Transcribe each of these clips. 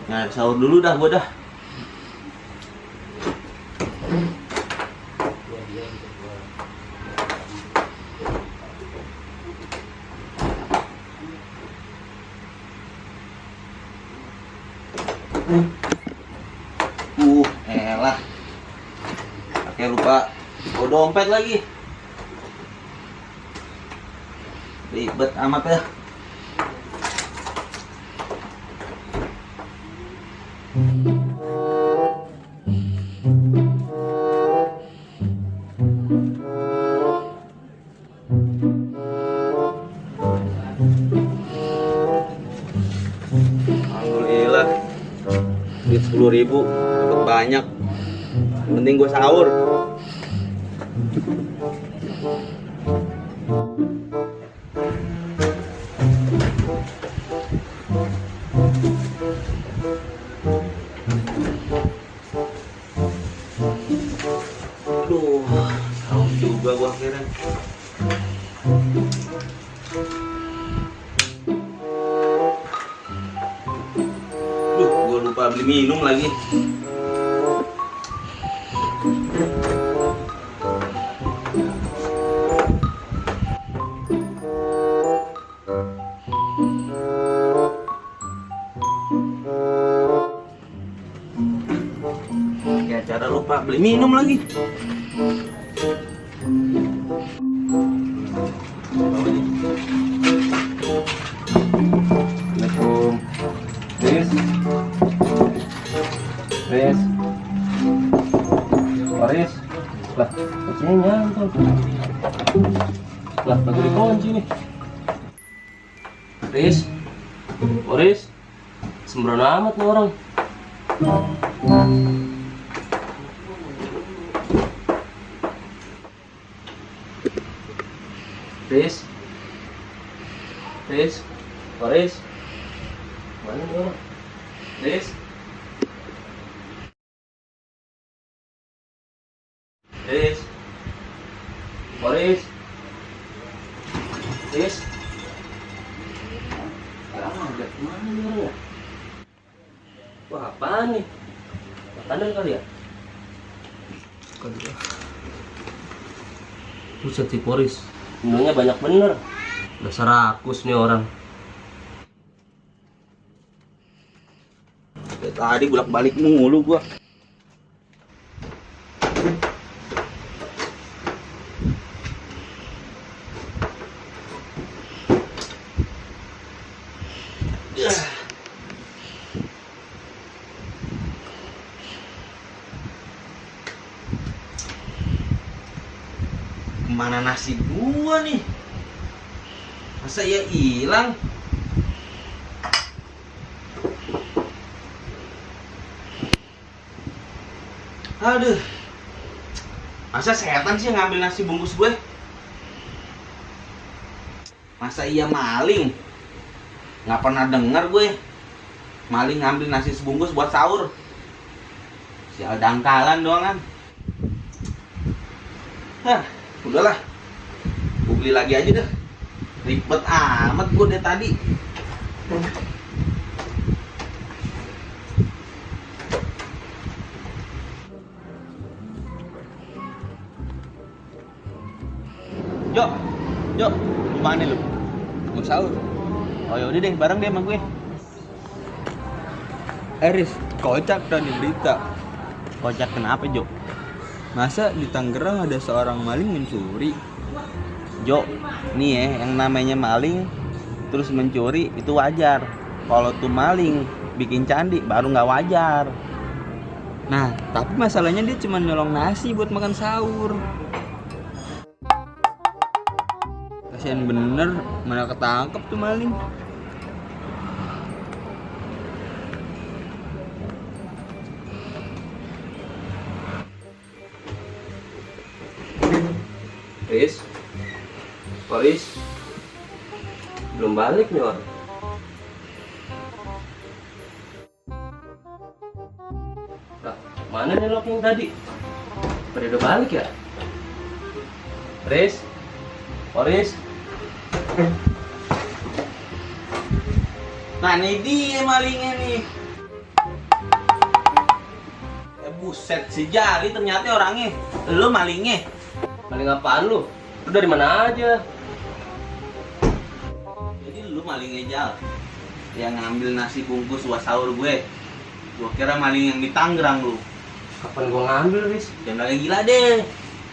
Nah, sahur dulu dah gua dah. Elah. Pakai lupa bawa dompet lagi. Ribet amat ya. Alhamdulillah, duit 10.000 dapat banyak. Yang penting gue sahur. Aduh, sahur juga gue akhirnya. Gue lupa beli minum lagi. Kayak cara lupa beli minum lagi. Assalamualaikum. Riz, Riz, lah, kuncinya nyantol. Lah, baru dikunci nih. Riz, sembrono amat nih orang. Riz, mana nih orang? Riz, mana nih orang ya? Wah, apaan nih? Makanan kali ya? Buset si Boris, minumnya banyak bener. Dasar rakus nih orang. Dari tadi bolak-balik mulu gua. Kemana nasi gua nih? Masa iya hilang? Aduh, masa setan sih ngambil nasi bungkus gue? Masa iya maling? Nggak pernah dengar gue maling ngambil nasi sebungkus buat sahur. Sial dangkalan doang kan. Hah, udahlah, gue beli lagi aja dah. Ribet amat gue dari tadi. Jok, lu mana lu? Mau sahur. Oh yaudah deh, bareng deh sama gue. Riz, kocak dan di berita. Kocak kenapa, Jok? Masa di Tangerang ada seorang maling mencuri? Jo, nih ya, yang namanya maling terus mencuri itu wajar. Kalau tuh maling bikin candi baru nggak wajar. Nah, tapi masalahnya dia cuma nyolong nasi buat makan sahur. Kasian bener, mana ketangkep tuh maling. Riz, belum balik nih orang. Lah, mana nih Lok yang tadi? Pada udah balik ya? Riz, Riz. Nah ini dia malingnya nih. Buset, si Jali ternyata orangnya. Lu malingnya. Maling apaan lu? Lu dari mana aja? Jadi lu malingnya Jal yang ngambil nasi bungkus buat sahur gue. Gua kira maling yang di Tangerang lu. Kapan gua ngambil, Riz? Jangan lagi gila deh.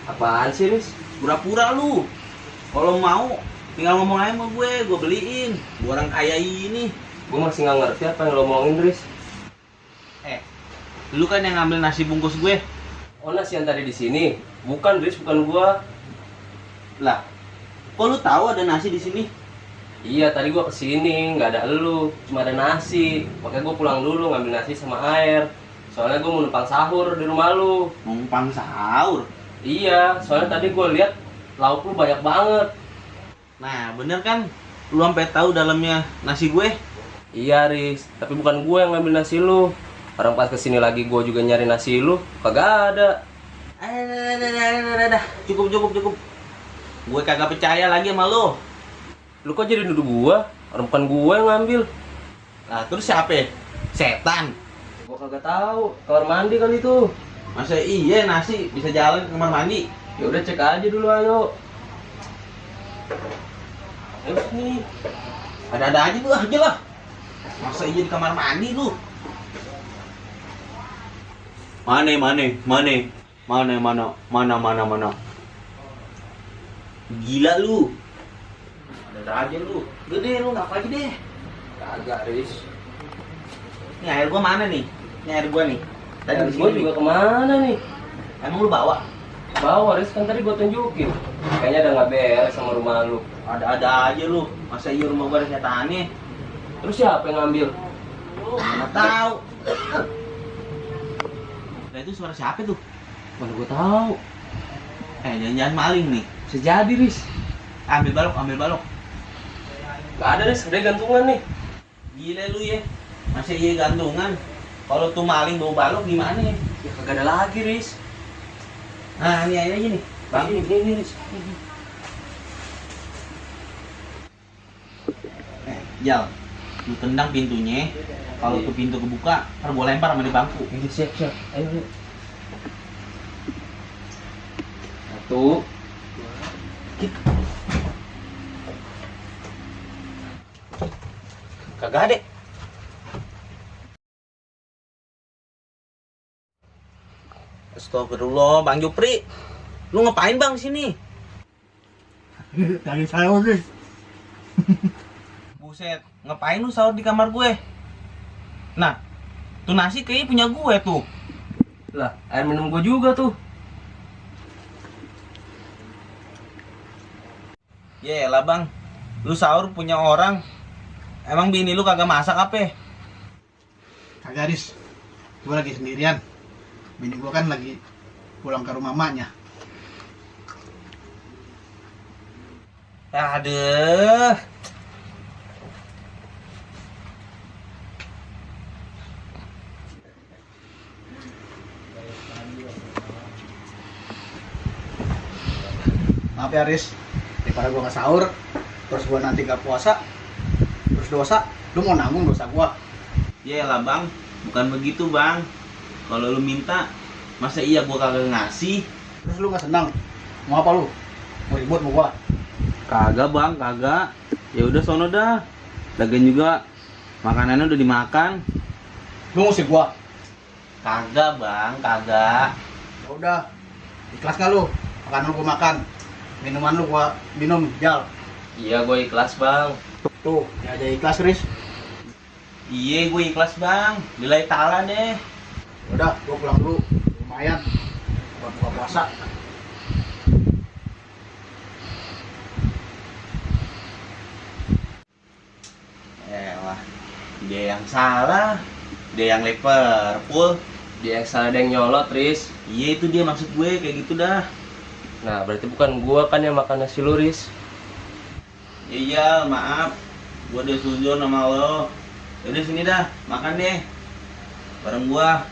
Apaan sih, Riz? Pura-pura lu. Kalau mau tinggal ngomong aja sama gue beliin. Gua orang kaya ini. Gua masih nggak ngerti apa yang lo omongin, Riz. Lu kan yang ngambil nasi bungkus gue. Oh, nasi yang tadi di sini. Bukan, Riz, bukan gua. Lah, kok lu tahu ada nasi di sini? Iya, tadi gua kesini, nggak ada elu, cuma ada nasi. Makanya gua pulang dulu ngambil nasi sama air. Soalnya gua mau numpang sahur di rumah lu. Numpang sahur. Iya, soalnya tadi gua lihat lauk lu banyak banget. Nah, bener kan? Lu sampai tahu dalamnya nasi gue? Iya, Riz, tapi bukan gua yang ngambil nasi lu. Orang pas kesini lagi gua juga nyari nasi lu, kagak ada. Cukup. Gue kagak percaya lagi sama lu. Lu kok jadi nuduh gua? Orang bukan gua yang ngambil. Nah, terus siapa? Setan. Gua kagak tahu. Kamar mandi kali itu. Masa iya nasi bisa jalan ke kamar mandi? Ya udah cek aja dulu ayo. Ayo sini. Ada-ada aja lu aja lah. Masa iya di kamar mandi lu? Mana. Gila lu. Ada aja lu. Gede lu ngapa aja deh. Kagak, Riz. Ini air gua mana nih? Ini air gua nih. Tadi di Gua sini juga nih. kemana nih? Emang lu bawa? Bawa, Riz, kan tadi gua tunjukin. Kayaknya ada nggak beres sama rumah lu. Ada-ada aja lu. Masa iya rumah gua ada setannya? Terus siapa yang ngambil? Mana tahu. Nah itu suara siapa tuh? Mana gua tahu. Jangan-jangan maling nih. Bisa jadi, Riz. Ambil balok. Gak ada, Riz, ada gantungan nih. Gila lu ya. Masa iya gantungan? Kalau tuh maling bawa balok gimana ya? Ya kagak ada lagi, Riz. Nah, ini aja nih. Bang, Ini, Riz. Jal, lu tendang pintunya. Kalau tuh pintu kebuka, ntar gua lempar sama di bangku. Ini siap. Ayo. Satu. Kagak ada. Astagfirullah, Bang Jupri. Lu ngapain Bang sini? Dari sahur nih. Buset, ngapain lu sahur di kamar gue? Nah, tuh nasi kayaknya punya gue tuh. Lah, air minum gua juga tuh. Yelah Bang, lu sahur punya orang. Emang bini lu kagak masak apa? Kagak, Riz. Gue lagi sendirian. Bini gue kan lagi pulang ke rumah mamanya. Aduh. Maaf ya, Riz. Daripada gue nggak sahur, terus gue nanti gak puasa, terus dosa, lu mau nanggung dosa gue. Yelah Bang, bukan begitu Bang. Kalau lu minta, masa iya gua kagak ngasih? Terus lu nggak senang? Mau apa lu? Mau ribut sama gue? Kagak Bang, kagak. Ya udah sono dah. Lagian juga makanannya udah dimakan. Lu ngusir gue? Kagak Bang, kagak. Ya udah, Ikhlas nggak lu? Makan lu gua makan. Minuman lu gua minum, Jal. Iya, gue ikhlas, Bang. Tuh, ya aja ikhlas, Riz. Iya, gue ikhlas bang. Lillahi ta'ala deh. Udah, gua pulang dulu. Lumayan buat buka puasa. Wah, dia yang salah. Dia yang Liverpool. Dia yang salah, ada yang nyolot, Riz. Iya itu dia maksud gue kayak gitu dah. Nah, berarti bukan gua kan yang makan nasi lu, Riz. Iya, maaf. Gue udah suzon sama lo. Yaudah sini dah, makan deh. Bareng gua.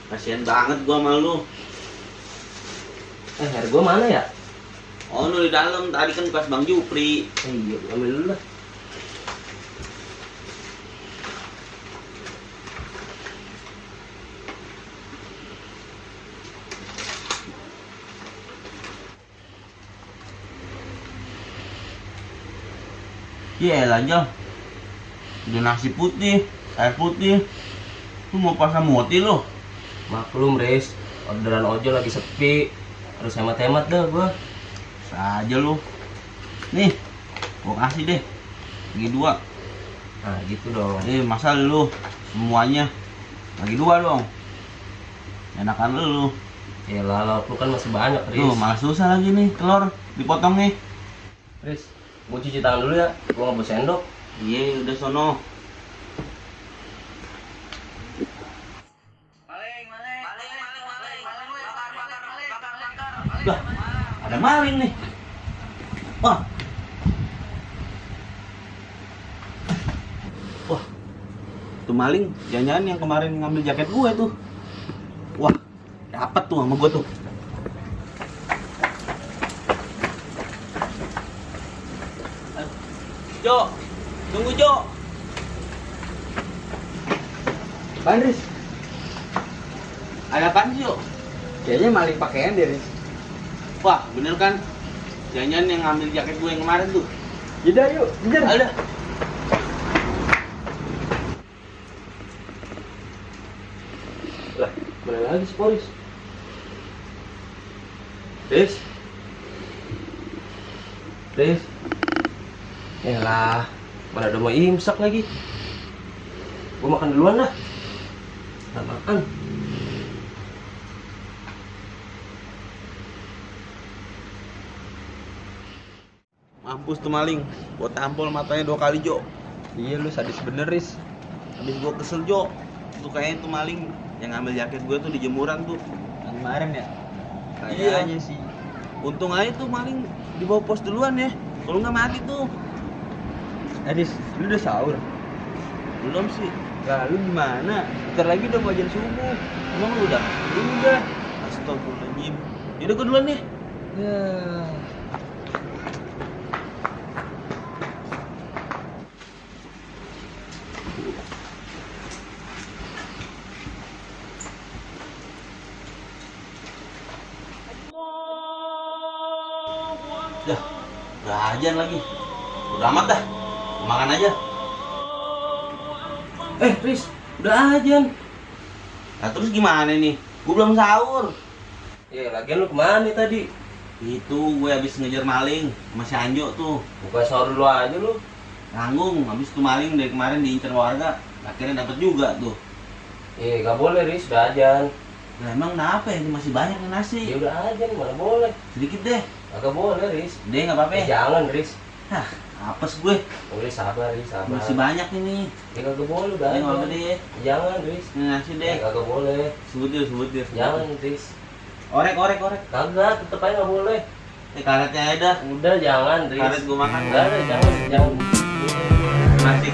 Kasian banget gua sama lu. Air gua mana ya? Oh, nu di dalam. Tadi kan bekas Bang Jupri. Iya, ambil dulu lah. Iya lah, Jal. Udah nasi putih, air putih. Lu mau puasa muti lu? Maklum, Riz. Orderan ojol lagi sepi. Harus hemat-hemat dah gua. Saja lu. Nih, gua kasih deh. Bagi 2. Nah, gitu dong. Masa lu semuanya bagi 2 dong. Enakan lu. Yalah, lauk lu kan masih banyak, Riz. Tuh, malah susah lagi nih telur dipotong nih. Riz, gua cuci tangan dulu ya. Gua nggak bawa sendok. Iya, udah sono. Lah, ada maling nih. Wah. Wah. Tuh maling, jangan-jangan yang kemarin ngambil jaket gue tuh. Wah, dapat tuh sama gue tuh. Jo, tunggu Jo. Apaan, Riz? Ada apaan sih Jo? Kayaknya maling pakaian deh, Riz. Wah, bener kan? Jangan-jangan yang ngambil jaket gue yang kemarin tuh. Yaudah, yuk, kejar. Ada. Lah, mana lagi si Boris? Riz? Riz? Yalah, mana udah mau imsak lagi. Gua makan duluan dah. Nggak makan. Mampus tuh maling. Gua tampol matanya 2 kali Jo. Iya, lu sadis bener, Riz. Habis gua kesel Jo. Tuh kayaknya tuh maling yang ngambil jaket gue tuh di jemuran tuh. Yang kemarin ya? Iya. Kayaknya sih. Untung aja tuh maling dibawa pos duluan ya. Kalau nggak mati tuh. Riz, lu udah sahur? Belum sih. Lah, lu gimana? Bentar lagi udah mau azan subuh. Emang lu udah? Udah. Astagfirullahaladzim. Yaudah gua duluan nih. Ya. Dah, udah ajan lagi. Udah amat dah. Makan aja. Riz, udah ajan. Nah terus gimana nih? Gue belum sahur. Ya, lagian lu kemana nih tadi? Itu gue habis ngejar maling sama si Anjo tuh. Buka sahur dulu aja lu. Nanggung, habis tuh maling dari kemarin diincar warga. Akhirnya dapat juga tuh. Gak boleh, Riz, udah ajan. Nah emang kenapa ya? Ini masih banyak nih nasi. Ya udah ajan, mana boleh. Sedikit deh. Agak boleh, Riz. Deh nggak apa-apa ya? Jangan, Riz. Hah, apes gue. Udah sabar, Riz, sabar. Masih banyak ini. Ya kagak boleh, udah Deh nggak ajan. apa deh. Jangan, Riz. Ini nasi Ya deh. kagak boleh. Sebutir. Jangan, Riz. Orek. Kagak, tetep aja nggak boleh. Karetnya aja dah. Udah, jangan, Riz. Karet gue makan. Enggak ada, jangan. Nasi